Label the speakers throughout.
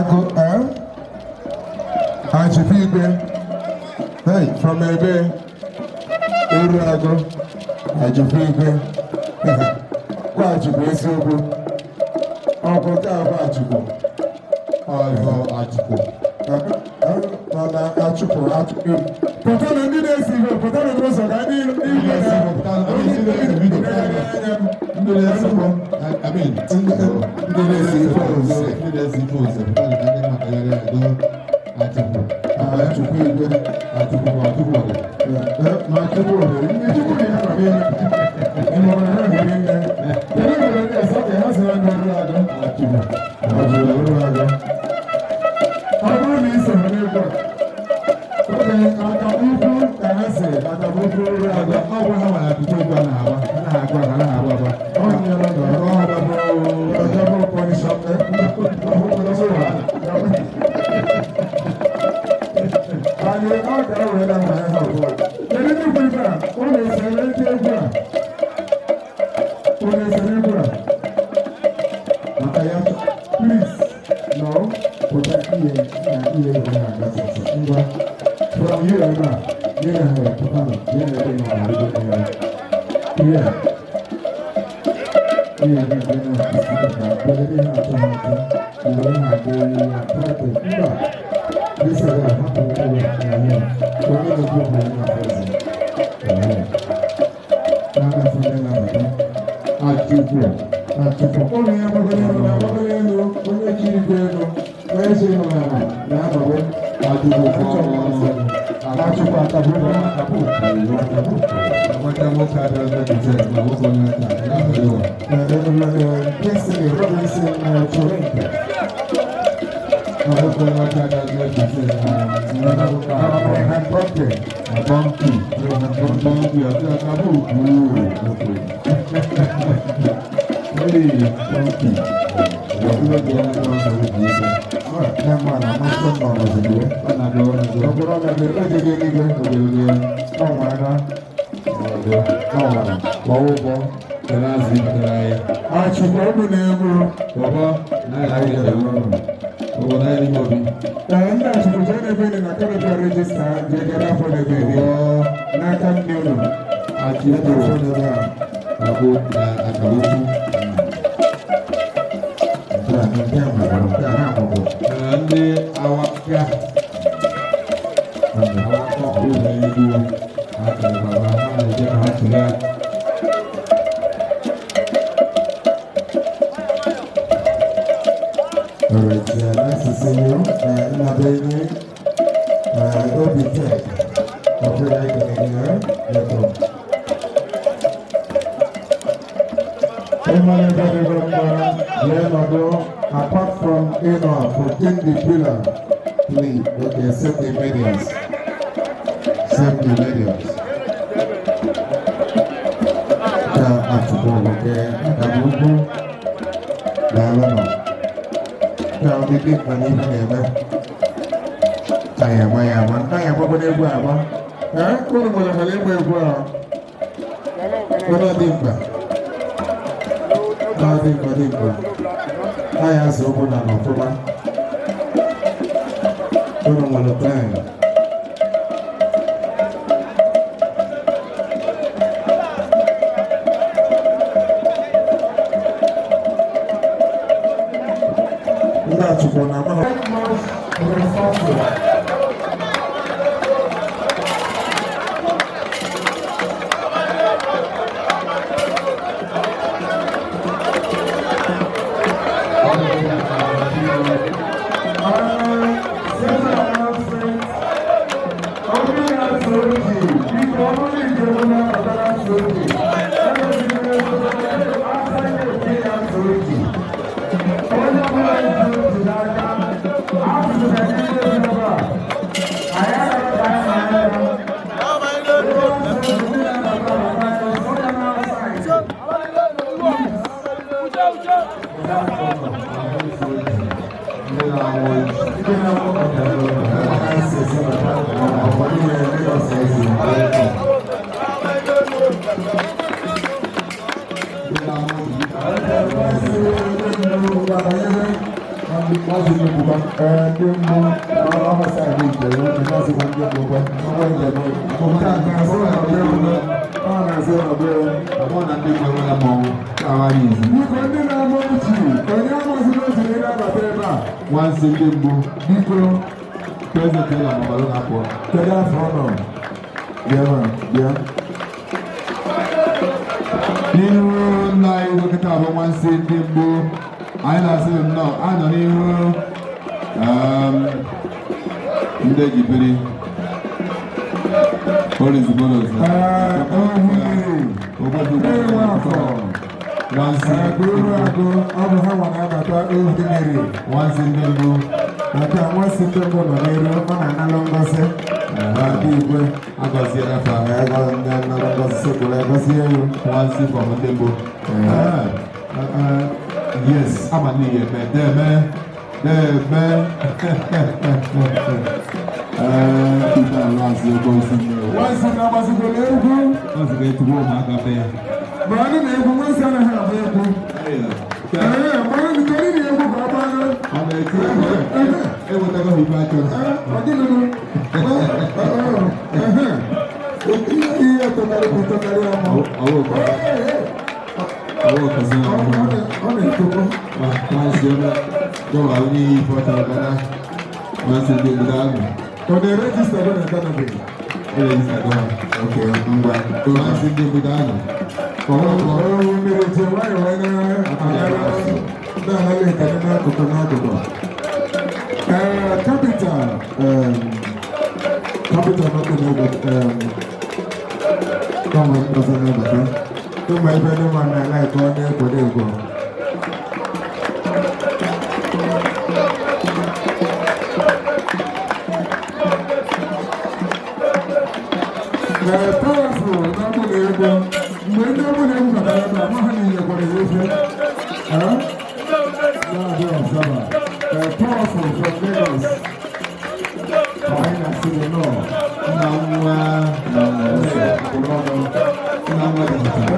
Speaker 1: Agụ, eh? Achịkwa Igwe. Hey, from ebe Uruagụ, Achịkwa Igwe. Gwa Achịkwa eziokwu. Ọkwụ nke a bụ Achịkwa.
Speaker 2: Ọzọ Achịkwa.
Speaker 1: Mana Achụpụ Achụpụ. Pụtanụ, ndị na-esi ihe, pụtanụ n'ụzọ ka ndị
Speaker 2: Ndị na-ese video. Ndị na-ese, I mean,
Speaker 1: ndị na-ese ife ose.
Speaker 2: Ndị na-ese ife ose, pụtanụ ka ndị mmadụ ya edo Achịkwa.
Speaker 1: Achụpụ Igwe.
Speaker 2: Achịkwa, Achịkwa dị.
Speaker 1: Ma Chukwu ohere ndị Chukwu dị ha nọ n'ime. Ị hụrụ ha hụrụ nne. Kedu obodo ndị ọzọ ka ha si na ndị Uruagụ?
Speaker 2: Achịkwa.
Speaker 1: Ọ bụ Uruagụ. Ọ bụrụ na ị so ha n'egwu a, oge Akabukwu ka ha si Akabukwu Uruagụ.
Speaker 2: Ọ bụ ha nwere akụkọ egwu a na-agba, a na-agụ agụ, a na-agba agba.
Speaker 1: Ọ nyere na
Speaker 2: Ọ
Speaker 1: ọ double punishment. Anyị ọ ga-ewere na ha abụọ. Kedu ndị bụ ife a? Ọ na-esere ndị egwu a? Ọ na-esere egwu a?
Speaker 2: Maka ya.
Speaker 1: Please, no, pụta ihe na ihe egwu na-aga sọsọ. Ngwa, from here ebe a, nye na ha pụta nọ, nye na ebe nọ na-arịgo n'elu. Ihe a, ihe a ga-abịa na isi ka were ihe atọ ha atọ, were ha agụ ya perfect. Mba, this is a hapụ mkpụrụ na ihe onye na-ekwu okwu onye na-afọ eze. Na-agafe ndị na-abata.
Speaker 2: Achịkwa.
Speaker 1: Achụpụ ụlọ ya gbagoro elu na-agbagoro elu, onye ji igwe elu onye ji ịnọ n'ala na-agbagbo.
Speaker 2: Achịkwa.
Speaker 1: Achụpụ Akabukwu.
Speaker 2: Akabukwu. Nwata nwoke abịa jide na nwoke onye aka ya afọ ụwa.
Speaker 1: Kingsley Robinson Chorinka.
Speaker 2: Na nwoke onye aka abịa jide na
Speaker 1: Abraham Bronte.
Speaker 2: Bọmpi. Bọmpi ọtí Akabukwu. Hey, Bọmpi.
Speaker 1: Na mma na amasị m nọ n'ozugbo.
Speaker 2: Ọ na-abịa, ọ na-abịa.
Speaker 1: Ọ bụrụ na ejego eluigwe.
Speaker 2: Oge oge.
Speaker 1: Ọ nwara.
Speaker 2: Ọ
Speaker 1: Ọ nwara kwụọ ụgwọ.
Speaker 2: Kere azụ ibutere anyị.
Speaker 1: Achụpụ ụmụ na-egwu.
Speaker 2: Bọbọ, na anyị na-ewu. Obodo anyị n'ime obi.
Speaker 1: Ee, ndị Achụpụ jee n'ebe dị na canopy register, jee gara afọ n'ebe dị n'aka nne unu.
Speaker 2: Achịkwu.
Speaker 1: Afọ n'ebe a.
Speaker 2: Abụ na Akabukwu.
Speaker 1: Nke a, nke a magbara, nke a ha magbara.
Speaker 2: Na ndị awaka. Awaka ụlọ egwu. Ha kere baba, ha na-eje ka ha chịrị.
Speaker 1: All right, nice to see you. Nnabenyi, Obi Tech, Ọ̀pẹ̀lẹ̀ Ìkẹ̀kẹ̀, welcome. Emmanuel Leonardo, apart from protect the pillar, please, okay, save the medias. Save the medias. Ka Achukwu, okay, Akabukwu, daalụ nọ. Ka ọ dị dị mkpa n'ihe na-eme. Anyị agba ya agba, anyị agbakwa n'egwu agba. Ee, unu nwere ghara ịgba egwu a. Onye dị mkpa. Ọ dị mkpa, dị mkpa. Anyị azụ ụkwụ na n'ọfụma. Unu nwere time. Ndị Achụkwụ na-agba ha. Resources. Special announcement. Only Asoji, biko ọ bụrụ na ije na ọbara Asoji, Asoji. Onye ọbụla ji otu n'aka, asụsụ na ndị ebe a. Anyị agaghị ka anyị na aka. Ebe Asoji ndị na-abata abata, onye na-outside.
Speaker 2: Ndị na-awụ.
Speaker 1: Ndị na-awụ ọbara si esi bata, ọkwa niile ndị ọsọ esi.
Speaker 2: Ndị na-awụ.
Speaker 1: Ndị
Speaker 2: Nwansị ndị mgbukwa.
Speaker 1: Ee, ndị mbụ ọgbasa dị nke ya, na-asịkwa ndị mbụ ọgwa njem. Ọ na-asị ọbụ.
Speaker 2: Ọ na ndị mgbe nwere mmọnwụ na-aghara izu.
Speaker 1: Biko, ndị na-ama uche, onye amazịla otu na abata ebe a.
Speaker 2: Nwansị ndị mbụ.
Speaker 1: Biko.
Speaker 2: President ụlọ mabalụ na-apụ.
Speaker 1: Kedu afọ ọ nọ? Bịa ma, bịa.
Speaker 2: N'ihu nna anyị dọkịta bụ Nwansị ndị mbụ, anyị na-asị nnọọ, anyị nọ n'ihu ndị jibiri orizugoro.
Speaker 1: Ee, ohu mmiri.
Speaker 2: Nwansị.
Speaker 1: Ee, gụrụ agụ, ọ bụ ha nwa na-abata ohu mmiri.
Speaker 2: Nwansị ndị mbụ.
Speaker 1: Maka nwansị ndị mbụ nọ n'elu, ọ na-analụ ngọzi. Adị igwe.
Speaker 2: Agọziela fa.
Speaker 1: Ee, ndị analụ ngọzi sekpụrụ agọzie ya.
Speaker 2: Nwansị from ndị mbụ. Yes, ama n'ihi eme deme deme. Ee, Peter Alonso ebe osi nne.
Speaker 1: Nwansị na-agbazigoro egwu.
Speaker 2: Ọ sị ga-etigbu ụmụaka be ya.
Speaker 1: Ma anyị na-egwu, nwansị anaghị agba egwu. Ee, ma anyị na egwu ka ọ gbalụ.
Speaker 2: Ọ na-eti egwu, ewetago ha ife achọrọ.
Speaker 1: Ọ dịnụ. Ihe tọkarị bụ tọkarị ọmụ.
Speaker 2: Ọwọ́ kọsí ọmọ.
Speaker 1: Ọ na-etokwa.
Speaker 2: Nwansị ọbịa gọwa onye iyi ife ọ chọrọ gana. Nwansị ndị obodo ahụ.
Speaker 1: Ọ na-erejista bụ na Ghana.
Speaker 2: Ọ na-ejista gọwa.
Speaker 1: Ok, ngwa.
Speaker 2: Nwansị ndị obodo ahụ.
Speaker 1: Ọrụ mmiri ji nwayọọ wee na-anara ekele n'akụkụ n'akụkụ. Ee, capital, capital n'ọkụ n'obodo, kama ọzọ n'obodo. Ụmụ ebe ndị nwa na-ala eke ọ na-ekwo na-ekwo. Ee, powerful n'ọkụ na-egwu. Mgbe ndị ọkụ na-egwu batara ebe a, ma ha niile kwara ya efe. Ee? Na-adị ọzọba. Ee, powerful from Lagos. Anyị na-asị gị nọọ.
Speaker 2: Nna nwa nna nwa dịpụtara.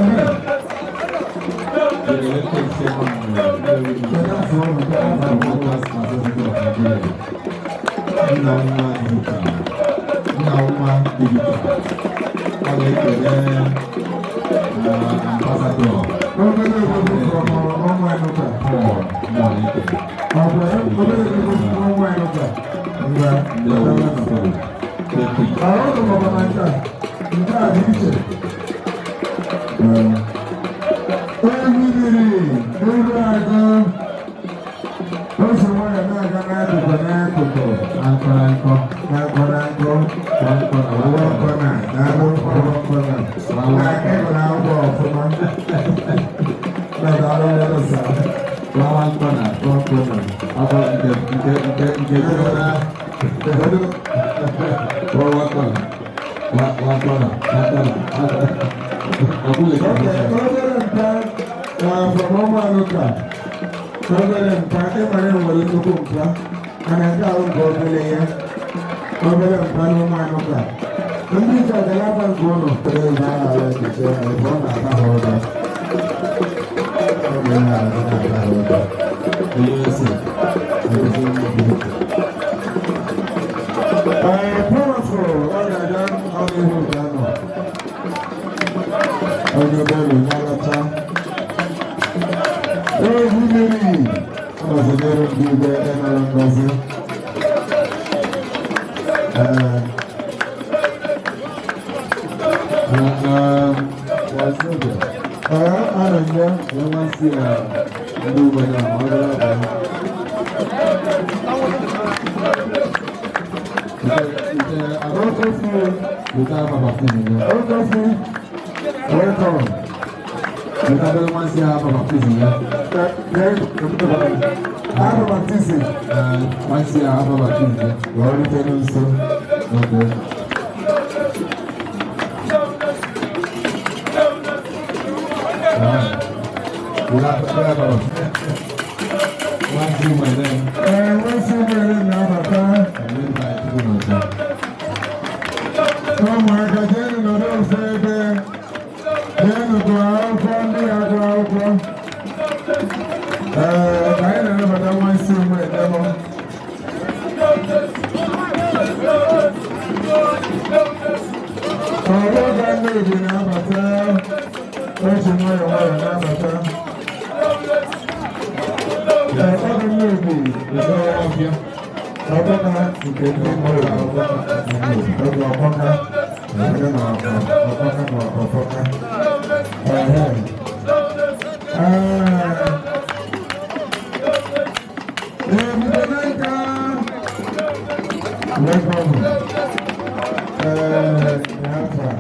Speaker 1: Ehe. Kedu afọ ọ nọ? Kedu afọ ọ nọ?
Speaker 2: Nna nwa digital, nna nwa digital, ọ na-ekele ambassador.
Speaker 1: Obere obodo from ọnwa Enuka.
Speaker 2: Paul Mọlike.
Speaker 1: Ọ bụ obere obodo from ọnwa Enuka. Ngwa,
Speaker 2: Ndewo.
Speaker 1: daalụ. Ahụ nọ maka na nke a. Nke a dị iche. Ebiriri elu agụ o si nwayọ na-aga n'akụkụ n'akụkụ.
Speaker 2: Ankara nkọ.
Speaker 1: Na-akọ na-akọ ọwụwa nkọ na na-alụ ọwụwa nkọ na na ịgụrụ akwụkwọ ọfụma na daalụ ọrụ sa.
Speaker 2: Wawa nkọ na
Speaker 1: nkọ na
Speaker 2: afọ nke nke nke nke jere na wawa nkọ na wa nkọ na nkọ na ọbụla.
Speaker 1: Oke obere mpa from ọnwa ka obere mpa ịmara nwere nnukwu mpa, mana nke ahụ nke obere ya, obere mpa na ụmụ anụ ka ndị nche ọdịnala nke ụlọ ebe a na-ala echiche ebe ọ na-ata ha ụjọ. Ọ bụ ihe a na-ata ha ụjọ.
Speaker 2: Onye esi
Speaker 1: Ee, powerful, ọ ga-aga ọnụ ihu ga-anọ. Onye obere nyalacha. Ewu mmiri, ọ nọzidere ndị igwe ịnara ngọzi. Ee,
Speaker 2: wazobia.
Speaker 1: Ee, anọ nye.
Speaker 2: Nwansi a ndị ugbo na ọ gara abụọ.
Speaker 1: Okofu,
Speaker 2: Weta afa baptizim ya.
Speaker 1: Okofu, welcome.
Speaker 2: Weta bere nwansi a afa baptizim ya.
Speaker 1: Abụ baptizim.
Speaker 2: Ee, nwansi a afa baptizim ya.
Speaker 1: Wee rute nso.
Speaker 2: Okay. Ah. Weta bere afa baptizim. Nwansi nwere.
Speaker 1: Ee, nwansi nwere na-abata.
Speaker 2: Ndị ba tupu n'ọzọ.
Speaker 1: Ụmụaka, jeenụ nọdụ nso ebe, jeenụ gụọ akwụkwọ, ndị ya gụọ akwụkwọ. Ee, anyị na-anabata nwansi ụmụ edem. Ọrụ Nnebi na-abata, o ji nwayọọ nwayọọ na-abata. Ee, ọ bụ Nnebi
Speaker 2: Ọfịa.
Speaker 1: Ọgbọ́ka nke ndị mmadụ, ọgbọ́ka, ọgbọ́ka na ọgbọ́ka na ọfọka. Ehe. Ah. Ebube n'aka. Welcome. Ee, n'afọ a.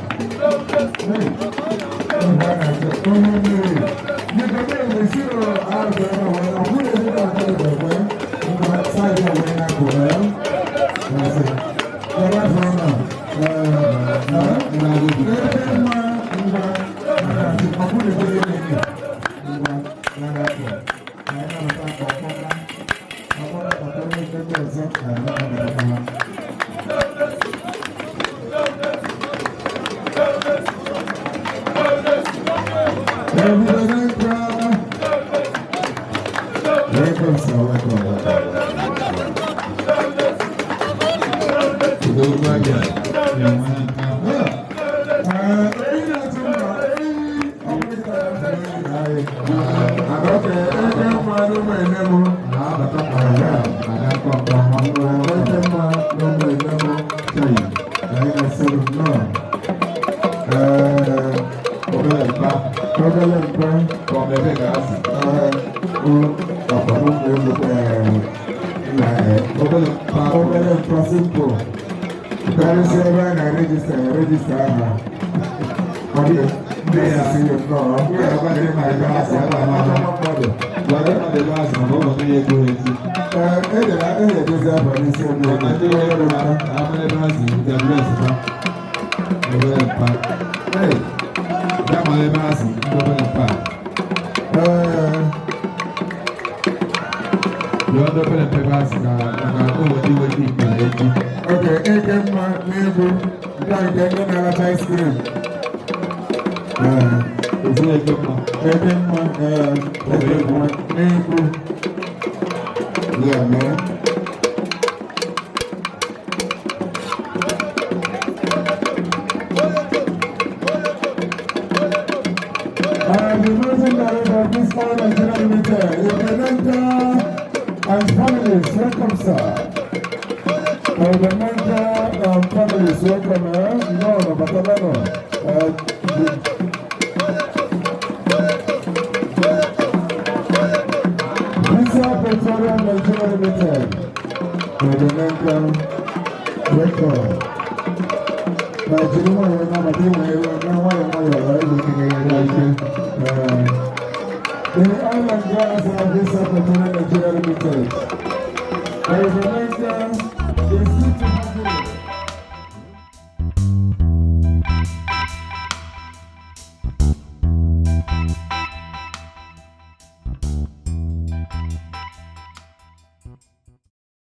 Speaker 1: Hey, ebe a na-achọ onye mmiri. Biko, na-emesi azụ ebe a wee, ọ bụrụ ebe a na-achọ ekwe, ngwa side a wee na-apụ, ee. Ese. Ebe afọ nọ, ee, ebe mma ngwa, na-achị, ọ bụrụ ebe ebe ngwa, na-apụ. Anyị na-abata ọkpọka, ọkpọka batara ebe ndị ọzọ, na-abata ha. Ebube n'aka. Welcome, sir. Welcome, welcome, welcome.
Speaker 2: Odogwu aja. Ya nwa n'aka.
Speaker 1: Ah, eyi na-atụ mma, eyi, ọ bụrụ na anyị. Okay, eke mma n'ụmụ ene m.
Speaker 2: Na-abata ada kọkọ.
Speaker 1: Eke mma n'ụmụ ene m.
Speaker 2: Chai.
Speaker 1: Anyị na-asị nnọọ. Ee,
Speaker 2: Obere mpa.
Speaker 1: Obere mpa.
Speaker 2: Ka ọ ebe ga-asị.
Speaker 1: Ee, ọkwa n'ụmụ elu, ee, na
Speaker 2: Obere mpa.
Speaker 1: Obere mpa simple. Karịsịa ebe a na-register, register aha. Ọ dị ndị ya sị nnọọ.
Speaker 2: Ndị ya gwa ndị mmadụ ebe ha si, ebe a ma ama.
Speaker 1: Mmadụ.
Speaker 2: Gwa ndị mmadụ ebe ha si maka ụlọ ndị ya ekwughị ezi.
Speaker 1: Ee, edere e edozi afa n'isi ebe
Speaker 2: Maka ndị
Speaker 1: obere mpa.
Speaker 2: ama ebe ha si ndị address ha. Obere mpa. Hey. Ya mara ebe ha si ndị obere mpa.
Speaker 1: Ee,
Speaker 2: Jụọ ndị obere mpa ebe ha si ka maka ụlọ ndị nwere ikpere echi.
Speaker 1: Okay, eke mma n'egwu nke a nke ndị na-aracha ice cream. Ee,
Speaker 2: Ezi eke mma.
Speaker 1: Eke mma, ee, eke mma n'egwu. Yeah, man. The managing director of this Oil Nigeria Limited, Ibenenka and families, welcome, sir. Ibenenka and families, welcome. Eh? No, Batalano. Visa Petroleum Nigeria Limited, Ibenenka, welcome. Nigeria, nwayọọ na-abata inwe nwayọọ nwayọọ ghara ike ike. The oil and gas of Visa Petroleum Nigeria Limited. Ibenenka